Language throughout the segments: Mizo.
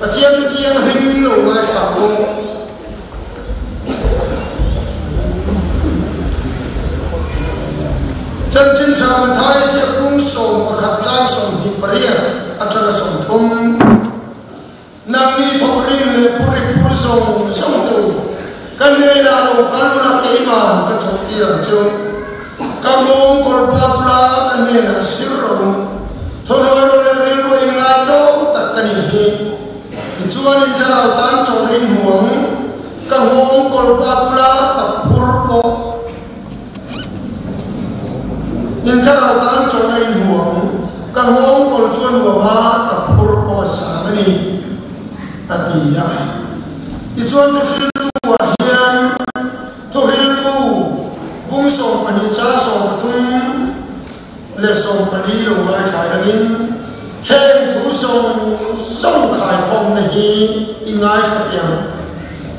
Pathian Thu Thianghlim lo ngaithla u. Chanchin Tha Mathai ziak pung 11 chang 28 atanga 30. Nangni thawk rim leh pur ri pur zawng zawng te u, ka hnenah lo kal ula keiman ka chawh tir ang che u. Ka mawng kawr pa bula ka hnenah zir rawh u, thawhnawi rawh leh rilru a inngai tlawm tak ka nih hi. Tichuan in thlarau tan chawhna in hmu ang, ka nghawng kawr pa bula ka phur pawh in thlarau tan chawhna in hmu ang, ka nghawng kawr chu a nuam a, ka phur pawh a sang a ni, a ti a. Tichuan thuhriltu ah hian Thuhriltu bung 12 chang 13 leh 14 lo ngaithlai langin heng thu zawng zawng khaikhawmna hi i ngaithla piang.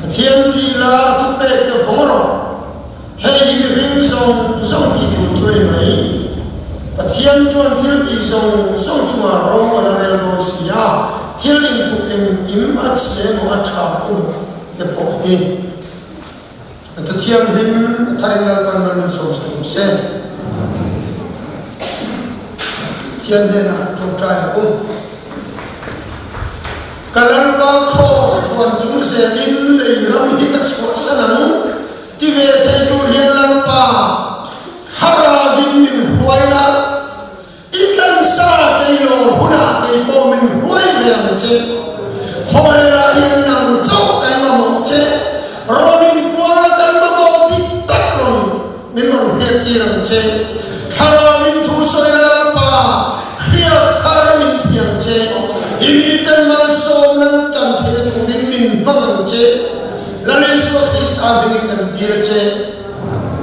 Pathian tih la a thupek te vawng rawh. Hei hi mihring zawng zawng tih tur chu a ni mai. Pathian chuan thil tih zawng zawng chungah ro a la rel dawn si a, thil inthup engkim a chhe emaw a tha emaw te pawh hi. A Thu Thianghlim a tharin Lalpan mal min sawm sak rawh se. Pathian hnenah ṭawngṭai ang u. Ka Lalpa Kraws vuan chung zelin lei ram hi ka chhuahsan ang ti ve thei tur hian Lalpa Thlarauin min hruai la, I tlansa keilawr hunah kei pawh min hruai ve ang che. Khawvelah hian nang chauh kan mamawh che, rawn inpuala kan mamawh dik tak rawn min rawn hriat tir ang che. Thlarau min thu sawi la Lalpa, hriat thar min thiam che. I miten malsawm nan chan thei turin min hmang ang che. Lal Isua Krista hmingin kan dil a che.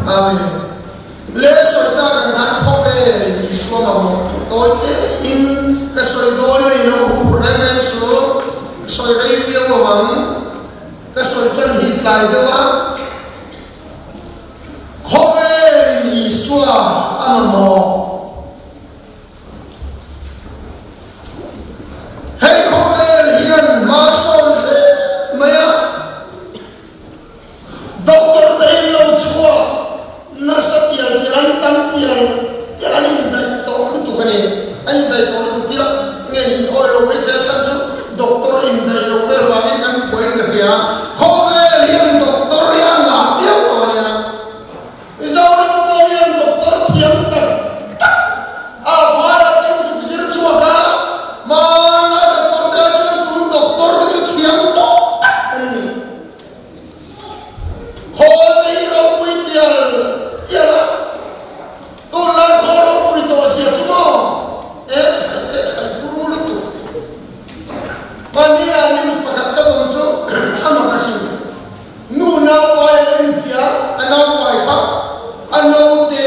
Amen. Le sawi tak ang khan khawvel in Isua mamawh tih tawi te in ka sawi dawn a ni lo, huphurh reng reng suh, ka sawi rei viau lo ang, ka sawi tan hi tlai deuh a, khawvel in Isua a mamawh. Hei khawvel hian hma sawn zel mai a. Doctor te in lo chhuak nasa tial tial an tam tial tial an indaih tawh lutuk a ni. An indaih tawh lutuk tia nge in awi lo mai thei a chhan chu doctor indaih lo vel vangin kan buai ka hria. Khawvel hian doctor hi a ngah viau tawh a nia. Mizoram pawh hian doctor thiam tak tak a bhaiah te zuk zir chhuak a, hmanlai doctor te ah chuan tun doctor te chu thiam tawh tak an ni. Khawl te hi ropui tial tial a, tunlai khawl ropui tawh zia chu maw e khai e khai turu lutuk. Mahnia news pakhat ka tawn chu a mak asin. Nu naupai an enfiah, a naupai kha a naute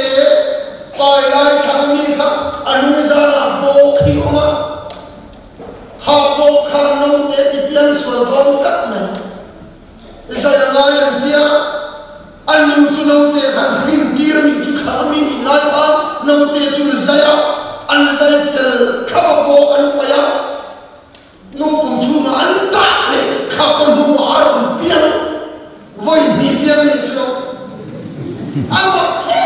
pai lai thlang a mi kha a lung zanah bawk hi a awm a, kha bawk khan naute ti piang sual dawn tlat mai. Zai a ngai an tia, a nu chu naute khan hrim tir a nih chu thlang a mi nih lai khan naute chu zai a, an zai fel thlap a bawk an paih a. Nu pum chhungah an dah leh thla ka hnuah a rawn piang vawi hnih piang a nih chu a mak hle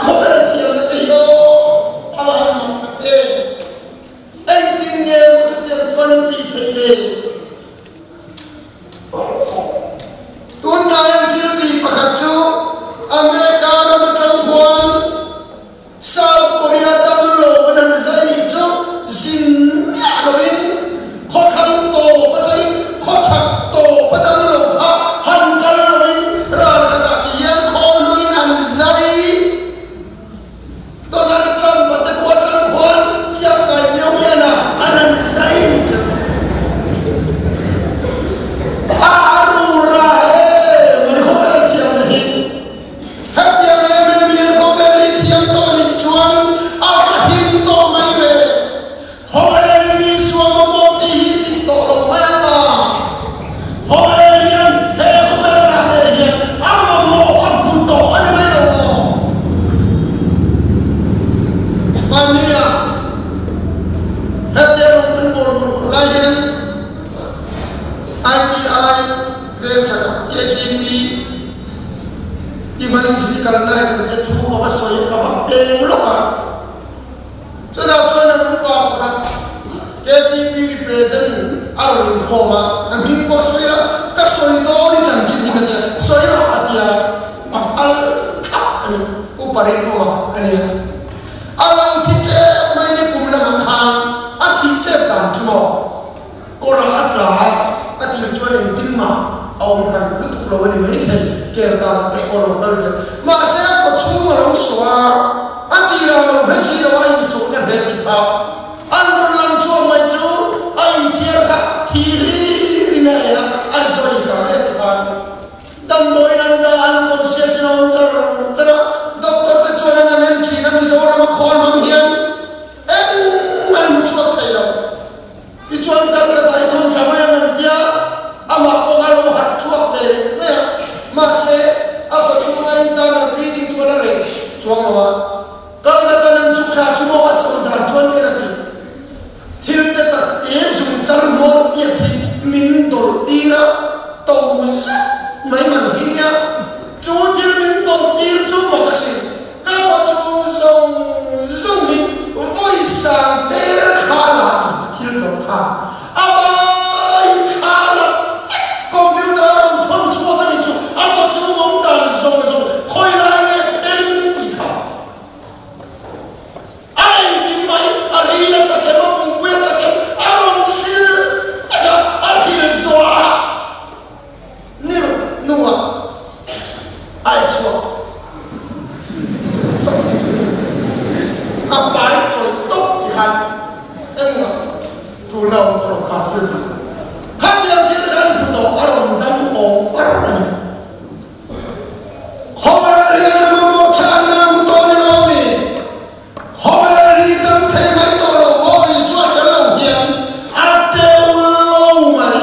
khawvel thiamna te hi aw a va han mak tak em engtin nge maw chutiang chuan an tih theih le tunlai an thil tih pakhat chu America ram atang khuan South Korea dam lo an han zai nih chu zin miah loin khawthlang tawp atangin khawchhak tawp a dam lo kha han kal loin ral khatah ti hian khawl hmangin an zai. Donald Trump a te khua atang khuan chiangkai miau hian a an han zai nih chu. Vengchhakah KTP Evangelical Night ang te thu ka va sawi ka va peng lawk a. Chutah chuan an upa pakhat KTP represent a rawn inkhawm a, a hming pawh sawi la, ka sawi dawn i chanchin hi ka tia, sawi rawh a tia, a phal thlap a ni, upa rinawma a nia. A lo thi tep mai ni kum lamah khan a thih tep dan chu maw? Kawrah a tla a, a tir chuan engtin mah a awm hran lutuk lo a ni maithei, kel kangah te pawh a lo kal ve. Mahse a kaw chhung a lo sawh a, a tirah a lo hre si lo a, a insawhna hle tih kha an rawn lang chhuak mai chu a inthiar kha thi hlirin a ei a, a zawi ta mai a ti khan. Damdawiin an dah an conscious in a awm char char a, doctor te chuan an han en thin a, Mizoram a khawl hmang hian engmah an hmu chhuak thei lo. Tichuan Calcutta i thawn tha mai ang an tia, amah pawh a lo harh chhuak ve leh mai a, mahse a kaw chhunga internal bleeding chu a la reh chuang lo a. Calcutta nan chu thla chu maw a sawi dan chuan ken a ti. Thil te tak te zung char hmawr tiat hi min dawlh tir a, to zet mai man hi nia. Chu thil min dawlh tir chu mak a si. Ka kaw chhung zawng zawng hi vawi sang tel thla la tih a thil dawlh khan a vaiin thla la vek computer a rawn thawn chhuak a ni chu a kaw chhung awm dan zawng zawng khawi lai nge eng tih kha a engkim mai a ril a chakem a pumpui a chakem a rawn hril vek a a hril zawh a Ni ruk hnuah ai chhuak chu tawp chu a pai tawih tawp ti khan engmah tulna awm tawh lo kha thil kha khatiang thil khan hmu tawh a rawn dam haw far a ni. Khawvel hian a mamawh chhanna a hmu tawh ni lo mi? Khawvel hi dam thei mai tawh lo maw Isua tel lo hian a teu lo mai.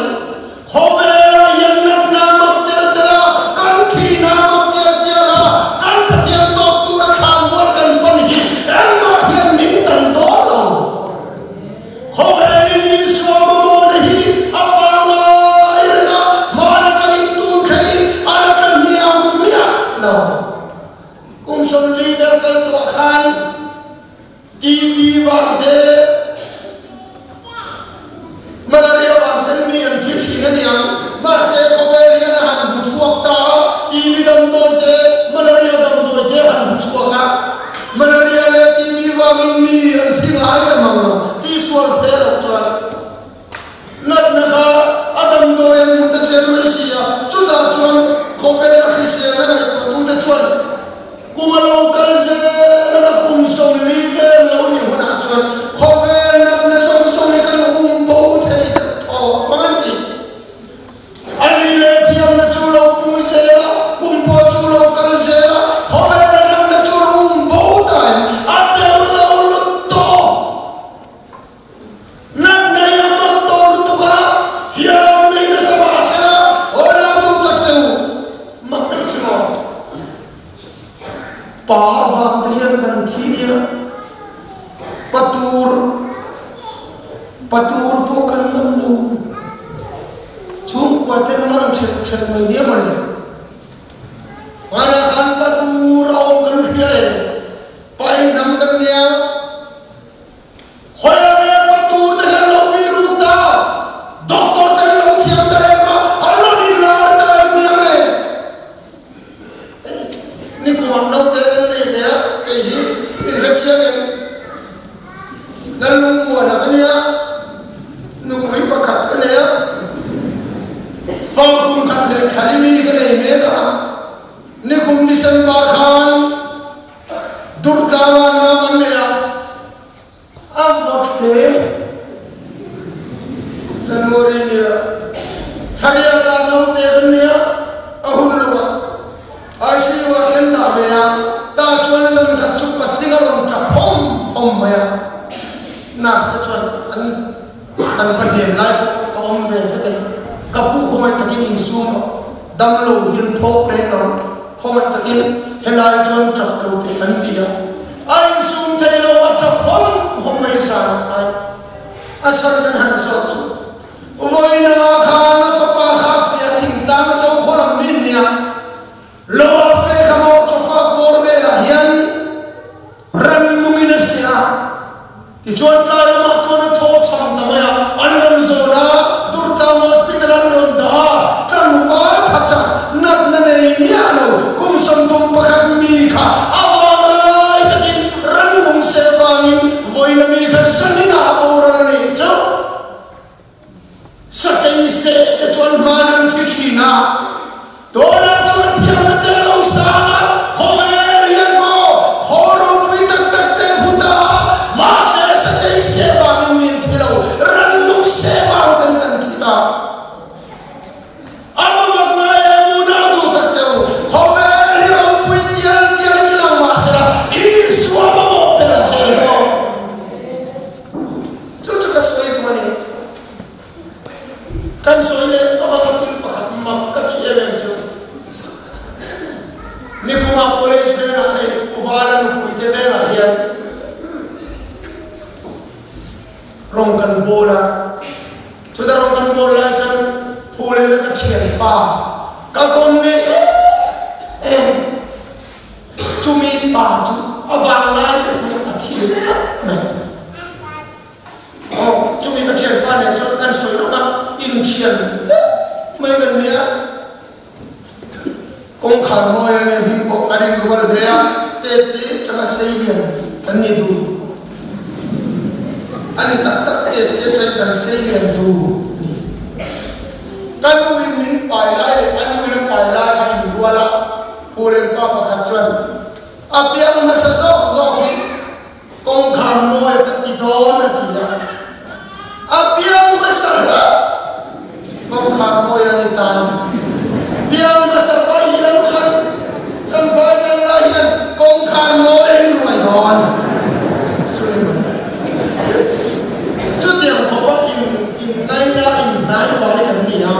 Khawvela hian natna mak tel tel a, kan thihna mak tial tial a, kan Pathian tawk tura thlan bual kan pawn hi engmah hian min dan dawn lo. Khawvelin Isua mamawhna hi a pangngai reng a, hmaan atangin tun thlengin a la tla hmiah hmiah lo. Kum 40 vel kal tawh khan TB vang te, malaria vang ten mi an thi thin a niang. Mahse khawvel hian a han hmu chhuak ta a, TB damdawi te, malaria damdawi te a han hmu chhuak a. Malaria leh TB vangin mi an thi ngai ta mang lo, tihsual fe loh chuan. Natna kha a damdawi an hmu ta zel mai si a, chutah chuan khawvela hriselna ngaihtuahtute chuan kum a lo kal zel anga kum 40 vel lo nih hunah chuan khawvel natna zawng zawng hi kan um bo thei deuh thaw vang an ti. A ni leh thiamna chu lo pung zel a, kum pawh chu lo kal zel a, khawvela natna chu an um bo tain a tel lo lut tawh. Natnei a mak tawh lutuk a, thiam nei nasa mah sela, aw nau duh tak te u, mak deuh chu maw? Pa vang te hian kan thi nia, pa tur, pa tur pawh kan ngam lo, chhungkua ten mang ṭhelh ṭhelh mai nia mawle. Hmanah khan pa tur a awm kan hria e, pa inang kan nia. Khawiah nge patur te hian lo bih ruk ta? Doctor ten lo thiam ta em a, an rawn inlar ta em nia nge? Hei, nikumah naute kan nei ve a, kei hi min hre chiang em? Lalungmuana ka nia, nupui pakhat ka nei a, fa kum khat leh thla limi ka nei mek a, nikum December khan Durtlanga nam an nei a, a vawt hle. January nia Thariata naute kan nia, a hun lo a, ICU ah kan dah ve a, tah chuan zan khat chu patling a rawn tap hawm hawm mai a, nurse te chuan an an va hnem lai pawh ka awm ve vek a ni. Ka pu khawngaih takin insum rawh, damlo hian thawk rek ang. Khawngaih takin helai chuan tap lo teh an ti a, a insum thei lo a tap hawm hawm mai zan ah khan a chhan kan han zawt chu vawiin anga khan a fapa kha a fiah thingtlang a zo seh te chuan hman an thi thin a. Tunah chuan thiamna te a lo sang a, khawvel hian maw khawl ropui tak tak te hmu ta a, mahse satei seh vangin min thi lo, rannung seh vang ten kan thi ta. A mamawt ngai em unau duh tak te u, khawvel hi ropui tial tialin lang mahsela Isua mamawh ber zel dawn. Chu chu ka sawi duh a ni. Kan sawi leh lawk a, ka thil pakhat mak ka tih em em chu Nikumah College vengah hei Pu Vala nupui te vengah hian rawng kan bawl a, chuta rawng kan bawl lai chuan Phulena ka thianpa ka kawm ngei em em chumi pa chu a vanglai deuh mai a thil tlat mai. Aw, chumi ka thianpa nen chuan kan sawi lawk a, inthian vek mai kan nia. Kawngkhar mawi a nia hming pawh kan inrual hle a, tet te atanga sei lian kan ni dur. A ni tak tak tet te atangin kan sei lian dur a ni. Ka nuin min pai lai leh a nuin a pai lai kha inrual a, Phulen pa pakhat chuan a piang hmasa zawk zawk hi Kawngkhar mawi ka ti dawn a ti a, a piang hmasa hlauh kawngkhar mawi a ni ta ni. Piang hmasa vai hi lam chuan Champhai dang lai hian kawngkhar mawi in ruai dawn chu ni mai. Chutiang khawpa in in ngaina in hnai vai kan ni a,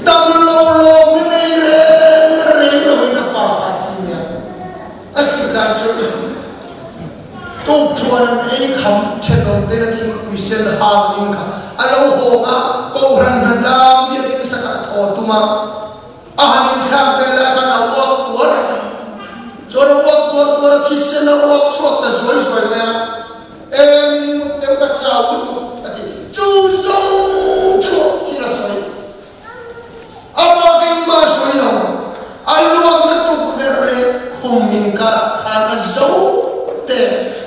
dam lo lawm ni nei reng reng loin a pa kha a thi nia. A thih dan chu tukṭhuan an ei kham ṭhenawm ten a thingpui sen hang in kha a lo hawng a, Kohhran hnatlang biakinn sakah a thaw tum a, a han inthlak vel lai khan a uak tuar a, chuan a uak tuar tuar a thisen a uak chhuak ta zuai zuai mai a, Eng in mut deuh ka chau lutuk a ti, chu zawng chhuah thil a sawi. A bak engmah a sawi lo. A luakna tukverh leh khum inkarah khan a zo te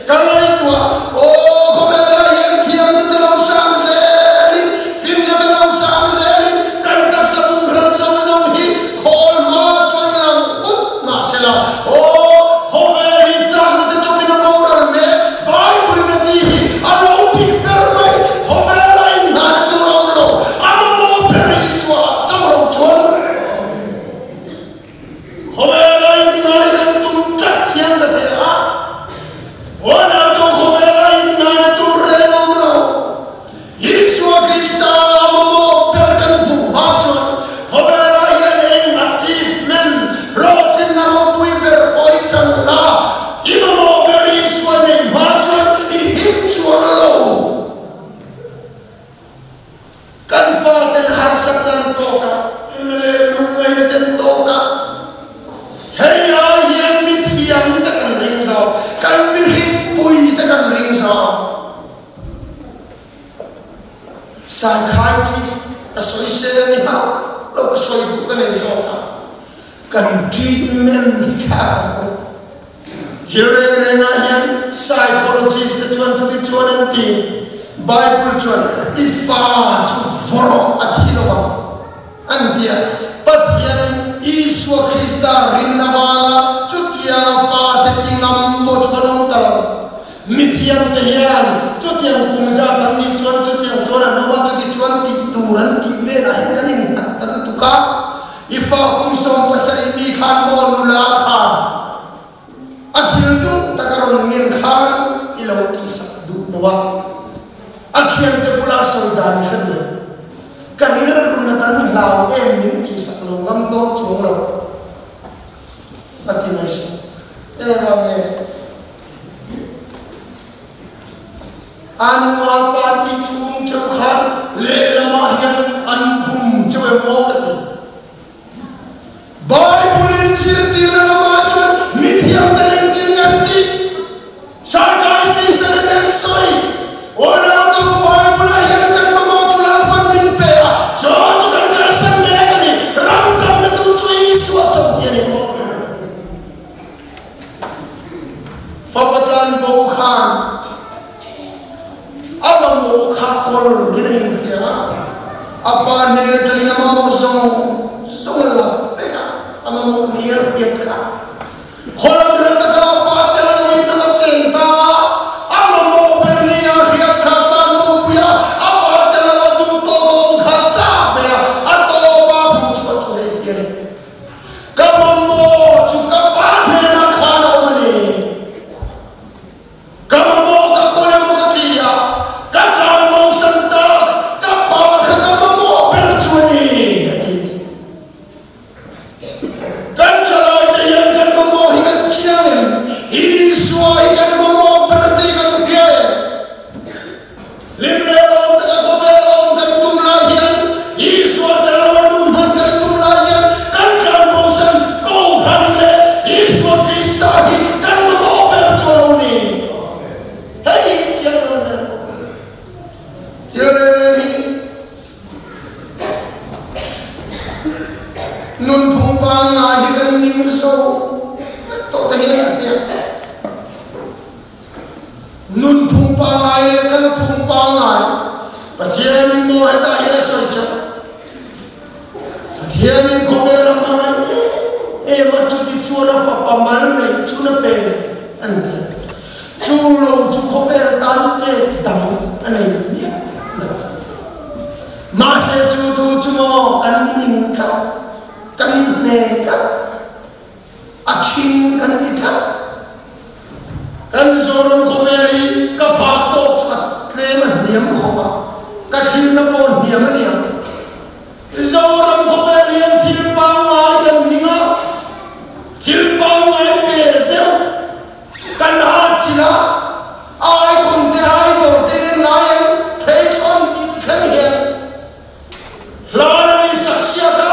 ka ngaihtuah. Aw, khawvelah hian thiamna te lo sang zelin, finna te lo sang zelin kan taksa pumhran zawng zawng hi khawl hma chuan lang ut mahsela, aw, khawvel hi chakna te chawpin a boral mek, Bible-in a tih hi a lo dik ber mai. Khawvelah inhnahna tur a awm lo. A mamawh ber Isua ah chauh lo chuan khawvela inhnai kan tum tlat hian ka hria a. Huanah chu khawvela inhnahna tur reng a awm lo. Isua Krista a mamawh ber kan hmuh hma chuan khawvelah hian eng achievement, hlawhtlinna ropui ber pawh i chang la, i mamawh ber Isua nei hma chuan i him chuang lo. Kan faten harsatna an tawk a, mla lungngaihna te an tawk a, hei ai hian mithiam te kan ring zawk, kan mihringpui te kan ring zawk. Psychiatrist ka sawi sel ni hauh lo ka sawi duh ka nei zawk a, kan treatment hi thlak ang u. Thil reng rengah hian psychologist te chuan chuti chuan an ti, Bible chuan i fa chu vawrawh a thi lo ang an ti a, Pathian Isua Krista rinna vanga chutianga fate ti ngam pawh chu kan awm ta lo. Mithiam te hian chutiang kum zat an nih chuan chutiang chuan an awm a, chuti chuan tih tur an tih velah hian kan innghat ta lutuk a. I fa kum 70 mi khan maw nula khan a thil duh tak a rawn ngen khan i lo tihsak duh lo a, a thiante bula sawi dan i hre duh em? Ka rilru nat an hlau em min tihsak lo ngam dawn chuang lo a ti mai si. Engvang nge? A nu a pa tih chhung cheu khan lehlamah hian an bum cheu em aw ka ti. Bible in zirtirna lamah chuan mithiam ten engtin nge an tih? Psychiatrist ten an en sawi. Unau Bible ah hian kan mamawh chu Lalpan min pe a, chu chu kan kalsan mek a ni. Ram damna tu chu Isua chauh hi a ni. Fapa tlan bo khan a mamawh kha kawl in a inhria a. A Pa hnen aṭangin a mamawh zawng zawng a la vek a, a mamawh ni a hriat kha. Khawlam hla taka a Pa tel loin a va cheng ta a, a mamawh ber ni a hriat kha tlanbopui a, a Pa tel lo a duh tawk a awm kha chak ber a, a tawpa hmuh chhuah chu hei ti a ni. Ka mamawh chu ka Pa hnenah khan a awm a ni. Ka mamawh ka kawl emaw ka ti a, ka tlanbosan tak ka Pa kha ka mamawh ber chu a ni, a ti. Kan thalaite hian kan mamawh hi kan chiang em? Isua hi kan mamawh ber tih kan hria em? Hlim leh lawm taka khawvel awm kan tum lai hian Isua tel lo a nun hman kan tum lai hian kan tlanbosan Kohhran leh Isua Krista hi kan mamawh ber chu a lo ni. Hei hi chiang lo hle pawh thil reng reng hi Nunphung pangngai hi kan ning zo vek tawh te hian a hria. Nunphung pangngai leh kan phung pangngai Pathianin maw hetah hian a sawi chauh. Pathianin khawvel a hmangaih em em a, chuti chuan a fapa mal neih chu na pe an ti. Chu lo chu khawvel tan pek dang a nei miah lo. Mahse chu thu chu maw kan ning tlat, kan hne tlat, a ṭhing kan ti tlat. Kan Zoram khawvel hi ka phak tawk chu a tlem a hniam khawp a, ka thilna pawh hniam a nia. Zoram khawvel hian thil pangngai kan ning a, thil pangngai per deuh Kan atchilh a, icon te idol te in ngai ang praise on tih ti thleng hian hlan an in sak siak a,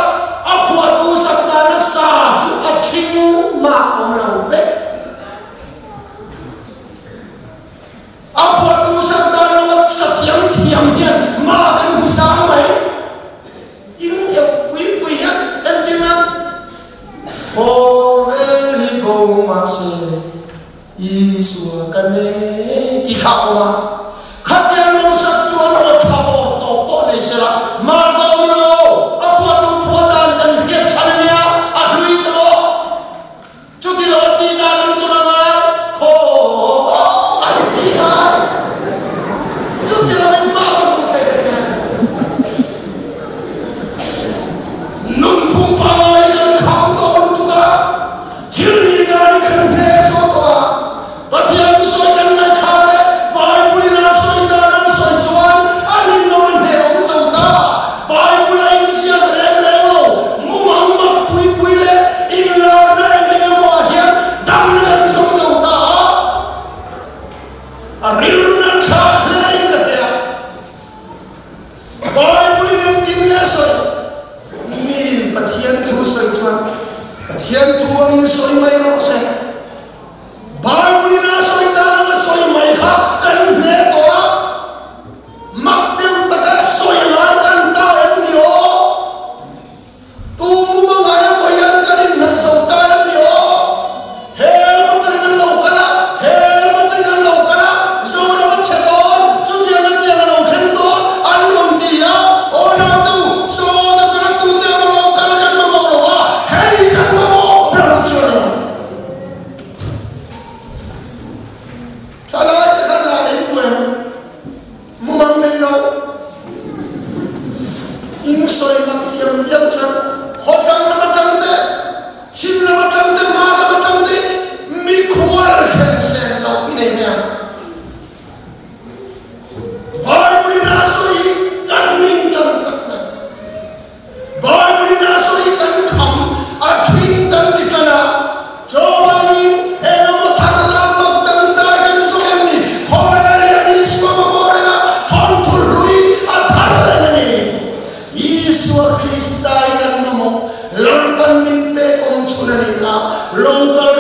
a phuahtu sak dana sa chu a ṭhing mak awm lo vek. A phuahtu sak dan lo a sa thiam thiam hian mak an hmu sang mai. In eu pui pui hian entirna Khawvel hi bo mahse Isua ka nei tih kha a awm a. Khatiang lungsak chuan aw tha awr tawp pawh nei sela, mah ka awm lo, a phuahtu phuah dan kan hriat than a nia, a hlui tawh. Chuti lo a tih dan an zawrh anga khaw an tih ngai. Chuti lo in mah ka hmuh theih reng e. Nunphung pangngai kan kham tawh lutuk a, thil nih dan hi kan hne zawh tawh a. Pathian thusawi kan ngaihthla leh Bible in a sawi dan an sawi chuan a rinawm a hnehawm zo ta. Bible a inziak reng reng lo, mumang mak pui pui leh inlarna eng eng emaw ah hian damna kan zawng zo ta a, a rilruna thlak hle in ka hria. Bible in engtin nge a sawi? Miin Pathian thu sawi chuan Pathian thu angin sawi mai rawh se. Bible in a sawi dan anga sawi mai kha kan hne tawh a, mak deuh taka sawi ngai kan ta em ni aw? Tu mumanga emaw hian kan inhlat zo ta em ni aw? He lam atangin an lo kal a, he lam atangin an lo kal a, Zoram a chhe dawn, chutiang atiang a lo thleng dawn an rawn ti a, aw nautu, saw ta tana tute emaw lo kal kan mamawh lo a, hei kan mamawh ber chu a ni. Thalai te khan la en tu em? Mumang nei lo. In sawi mak thiam viau chuan khawthlang lam atang te, chhim lam atang te, hmar lam atang te mikhual thlen sen loh i nei mai ang. Bible in a sawi hi kan ning tan tlat mai. Bible in a sawi kan kham a ṭhing kan ti ṭan a, chuvangin eng emaw thar lam mak dangdai kan zawng em ni? Khawvel hian Isua mamawh reng a, thawnthu hlui a thar reng a ni. Isua Krista hi kan mamawh, Lalpan min pek awm chhun a ni a, lo kal.